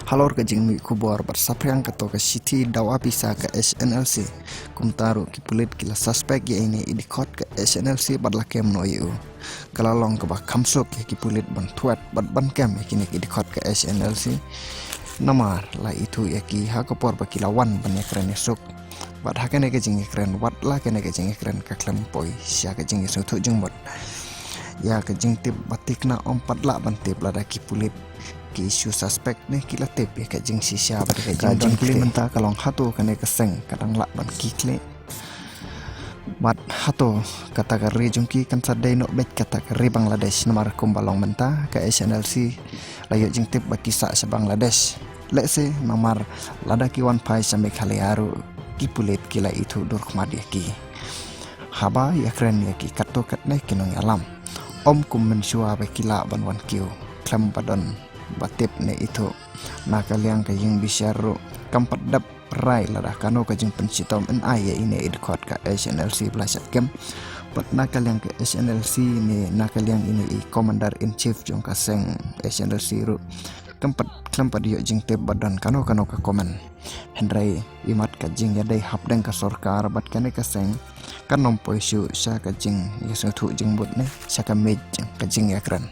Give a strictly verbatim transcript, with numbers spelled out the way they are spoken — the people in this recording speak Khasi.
Halor ka jingmih khubor bad saphriang kato ka shithi dawa pisa ka H N L C, kumta ruh ki pulit ki la suspect ïa ine i dkhot ka H N L C bad la kem noh ïa u. Ka la long kaba kham suk ïa ki pulit ban thwet bad ban kem ïa kine ki dkhot ka H N L C. Namar la ithuh ïa ki ha ka por ba ki la wan ban ïakren ïasuk. Bad ha kane ka jingïakren, wat la kane ka jingïakren ka khlem poi sha ka jingïasngewthuh jingmut. Ïa ka jingtip ba thikna ym pat lah ban tip lada ki pulit ki shu suspect ne ki la tip ïa ka jingshisha bad ka jingdon kli. Mynta ka long hato kane ka seng ka dang lah ban kit leh. Bad hato kata ka ri jong ki kan sa dei noh beit kata ka ri Bangladesh, namar kumba long mynta ka H N L C la ïoh jingtip ba ki sah sha Bangladesh. Lehse namar lada ki wan phai sha Meghalaya ruh ki pulit ki la ithuh dur khmat ïa ki. Haba ïakren ïa ki katto katne ki nongïalam, ym kum mynshuwa ba ki lah ban wan kiew khlem ba don ba tip ne ithuh. Na ka liang ka ïing bishar ruh kam pat dep rai lada kano ka jingpynshitom yn ai ïa ine i dkhot ka H N L C ba la shah kem. Bad na ka liang ka H N L C ne na ka liang ine i Commander in Chief jong ka seng H N L C ruh kam pat, khlem pat ïoh jingtip ba don kano kano ka comment. Hynrei imat ka jingïadei hapdeng ka sorkar bad kane ka seng kan ym poi shuh sha ka jingïasngewthuh jingmut ne sha ka miej jong ka jingïakren.